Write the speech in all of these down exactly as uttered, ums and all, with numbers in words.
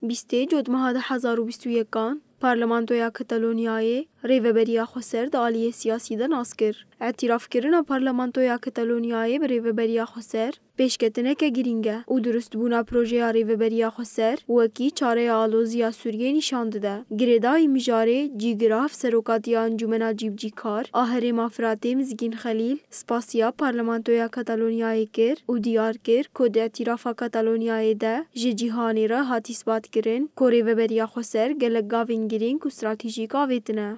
Bîstê Cotmeha du hezar û bîst û yekan, Parlamentoya Katalonyayê Rêveberiya Xweser di aliyê siyasî de nas kir. Îtirafkirina Parlamentoya Katalonyayê bi Rêveberiya Xweser pêşketineke girîng e û durustbûna projeya Rêveberiya Xweser wekî çareya aloziya Sûriyê nîşan dide. Girêdayî mijarê cîgira Hevserokatiya Encûmena Cîbicîkar a Herêma Firatê Mizgîn Xelîl spasiya Parlamentoya Katalonyayê kir û diyar kir ku di Îtîrafa Katalonyayê de ji cîhanê re hat îsbatkirin ku Rêveberiya Xweser gelek gavên girîng û stratejîk avêtine.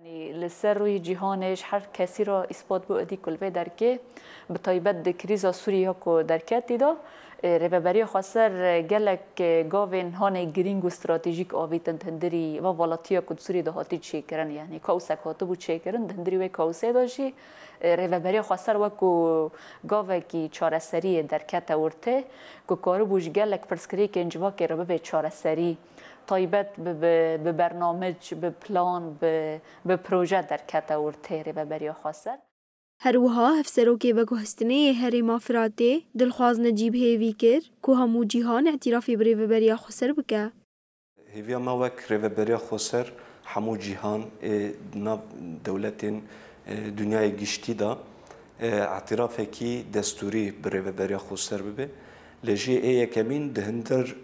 Yanî li ser rûyê cîhanê ji her kesî re îspat bû êdî ku li vê derkê, bi taybet di krîza Sûriyê ya ku derketî de, e, Rêveberiya Xweser, e, gelek, e, gavên hanê girîng û stratejîk avîtin di hundirî va valatiya ku di Sûriyê de hatî çêkirin. Yanî kaosek hatibû çêkirin, di hundirî wê kaosê de jî, e, Rêveberiya Xweser wekû gavekî çareseriyê derkete ortê ku karibû ji gelek pirsgirêkên civakê re bibe çareserî. Taybet bi, bi, bi bernamic, bi plan, bi, bi proje derkete ortê Rêveberiya Xweser. Her wiha Hevserokê Veguhestinê yê Herêma Firatê Dilxwaz Necîb hêvî kir ku hemû cîhan îtîrafê bi Rêveberiya Xweser bike. Hêviya me wek Rêveberiya Xweser hemû cîhan ê nav dewletên, e, dinyayê giştî de, e, îtîrafekî destûrî bi Rêveberiya Xweser bibe. Lê jî ê yekemîn di hundir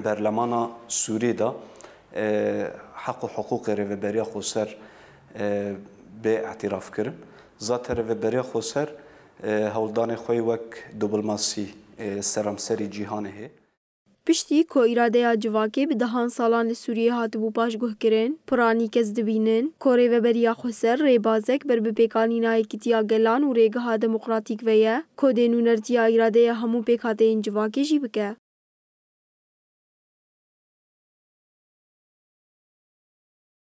berlemana Sûrî de, e, heq û hiqûqê Rêveberiya Xweser, e, bê îtîrafkirin. Zaten Rêveberiya Xweser, e, hewldanê xwe yê wek diplomasî, e, seramserî cîhanê hê. Piştî ku îradeya civakê bi dehan salan li Sûriyê hatibû paşguhkirin, piranî kes dibînin ku Rêveberiya Xweser rêbazek ber bi pêkanîna Yekîtiya Gelan û Rêgeha Demokratîk ve ye ku dê nûnertiya îradeya hemû pêkhateyên civakê jî bike.